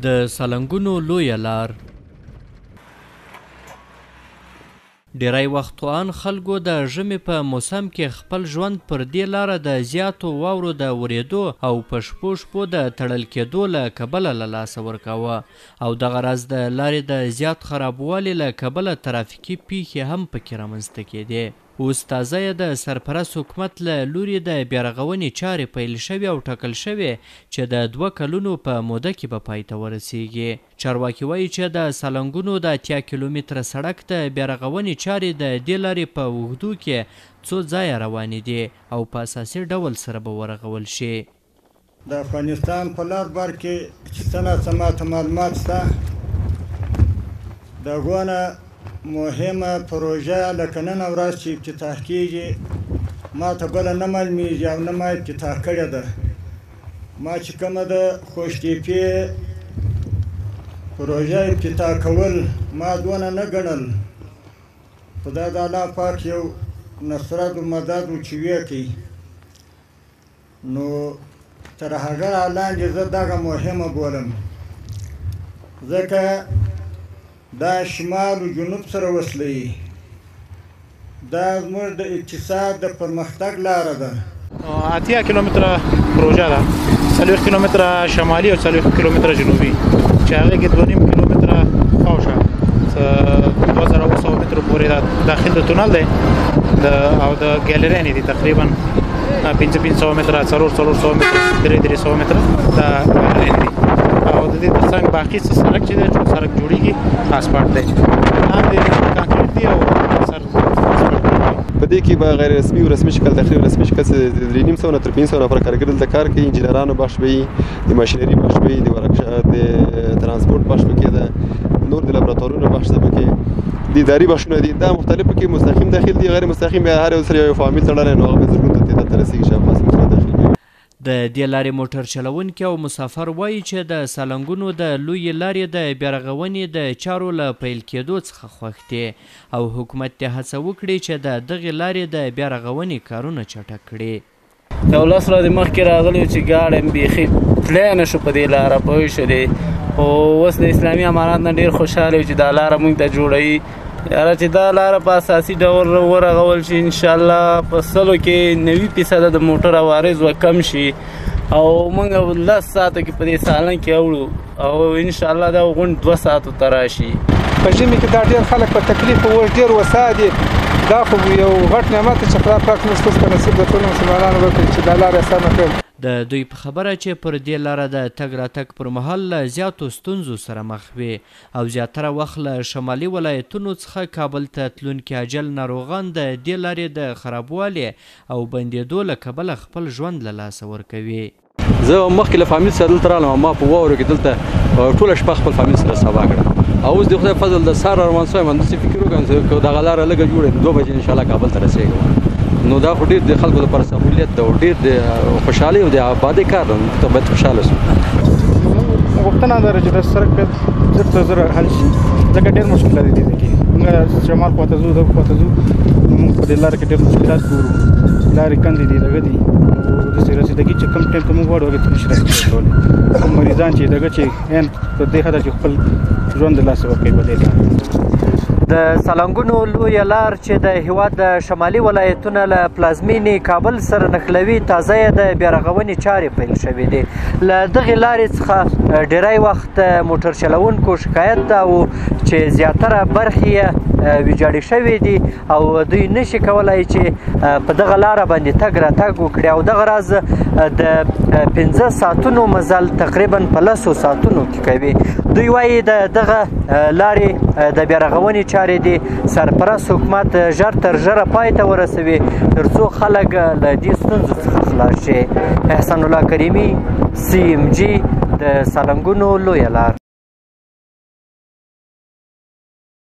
د سالنګونو لویه لار. ډیری وخت آن خلکو د ژمي په موسم کې خپل ژوند پر دې لاره د زیاتو واورو د ورېدو او په شپو شپو د تړل کېدو له کبله له لاسه ورکاوه او دغه راز د لارې د زیات خرابوالي له کبله ترافیکي پیښې هم پکې رامنځته کېدې. اوس تازه یې د سرپرست حکومت له لوري د بیارغونې چارې پیل شوې او ټاکل شوې چې د 2 کلونو په موده کې به پای ته ورسیږي. چارواکي وایي چې د سالنګونو د 80 کیلومتره سړک د بیارغونې چارې د دې لارې په اوږدو کې څو ځایه روانې دي او په اساسي ډول سره به ورغول شي. د افغانستان په لر بر کې چې څه ناڅه ماته معلومات شته، د هغو نه مهمه پروژه لکه نن ورځ چې افتتاح کېږي ماته بله نه معلومیږي او نه ما افتتاح کړې ده. ما چې کومه د خوشتېپې پروژه افتتاح کول ما دونه نه ګڼل، خو دا د الله پاک یو نصرت و مدد و چې ویې کوي، نو تر هغه رالاندې زه دغه مهمه بولم، ځکه دا شمال و جنوب سره وصلوي، دا زموږ د اقتصاد د پرمختګ لاره ده. 80 کیلومتره پروژه ده، 40 کیلومتره شمالي او 40 کیلومتره جنوبي، چې هغې کې 2.5 کیلومتره خواوشا 2700 مترو پورې دا داخل د تونل دی او د ګالرینې دي، تقریبا 500 متره، 400 متره، 300 متره دا ګالرینې دي. او د دې ترڅنګ باقي څه سړک چې دی، ټول سړک جوړیږي اسفالټ دی، لاندې کانکریټ دی او سر اسفالټ. په دې کې به غیر رسمي او رسمي شکل داخلي او رسمي شکل 350 نه تر 500 نفره کارګر دلته کار کوي. انجینرانو بخش به وي، د ماشینري بخش به وي، د ورکشاپ د ترانسپورت بخش پکې ده، نور د لابراتوارونو بخش ده پکې، د اداري بخشونه دي. دا مختلف پکې مستقیم داخل دي، غیر مستقیم بیا هر یو سره یو فامیل تړلی، نو هغه به زرګونو تعداد ته رسېږي چې هغه سره داخل وي. د دې لارې موټر چلوونکي او مسافر وایي چې د سالنګونو د لویې لارې د بیارغونې د چارو له پیل کېدو څخه خوښ دي او حکومت دې هڅه وکړي چې د دغې لارې د بیارغونې کارونه چټک کړي. یو لس ورځې مخکې راغلی چې ګاډی مې بیخي تللی نه شو په دې لاره، پوه شولې. خو اوس د اسلامي امارات نه ډېر خوشحاله یو چې دا لاره موږ ته جوړوي. یاره چې دا لاره په اساسي ډول ورغول شي انشاءالله په 100 کې 90% د موټر عوارض به کم شي او موږ 10 ساعتو کې په دې سالنګ کې اوړو او انشاءالله دا غونډ 2 ساعتو ته راشي. په ژمي کې دا ډېر خلک په تکلیف اوس ډېر وسا دي. دا خو یو غټ نعمت چې خدای پاک موږ ته نصیب د ټولو مسلمانانو وکړي چې دا لاره سمه کړي. د دوی په خبره چې پر دې لاره د تګ راتګ پر مهال له زیاتو ستونزو سره مخ وي او زیاتره وخت له شمالي ولایتونو څخه کابل ته تلونکي عاجل ناروغان د دې لارې د خرابوالي او بندېدو له کبله خپل ژوند له لاسه ورکوي. زه مخکې له فامیل سره دلته راغلم، ما په واورو کې دلته ټوله شپه خپل فامیل سره سبا کړه او اوس د خدای فضل د سهار روان شوی یم. داسې فکر وکړم چې که دغه لاره لږه جوړه 2 بجې انشاءالله کابل ته رسېږم. نو دا خو ډېر د خلکو لپاره سهولیت ده او ډېر د خوشحالۍ او د آبادۍ کار ده، موږ ته باید خوشحاله شو. غوښتنه دا ده چې دا سړک باید زر تر زره حل شي، ځکه ډېر مشکلات دي دې کې. موږ شمال خواته ځو، دغه خواته ځو، نو موږ په دې لاره کې ډېر مشکلات ګورو. لارې کندې دي، دغه دي، او داسې رسیدګي چې کوم ټایم ته موږ غواړو هغې ته نشي رسېدلی کولی. کوم مریضان چې دغه چې ان تر دې حده چې خپل ژوند د لاسه ورکوي په دې لاره. د سالنګونو لویه لار چې د هیواد د شمالي ولایتونه له پلازمینې کابل سره نښلوي، تازه یې د بیارغونې چارې پیل شوې دي. له دغې لارې څخه ډیری وخت موټر چلوونکو شکایت دا و چې زیاتره برخې یې ویجاړې شوې دي او دوی نشي کولای چې په دغه لاره باندې تګ راتګ وکړي او دغه راز د 5 ساعتونو مزل تقریبا په 10 ساعتونو کې کوي. دوی وایي د دغه لارې د بیارغونې چارې دي سرپرست حکومت ژر تر ژره پای ته ورسوي ترڅو خلک له دې ستونزو څخه خلاص شي. احسان الله کریمي، CMG، د سالنګونو لویه لار.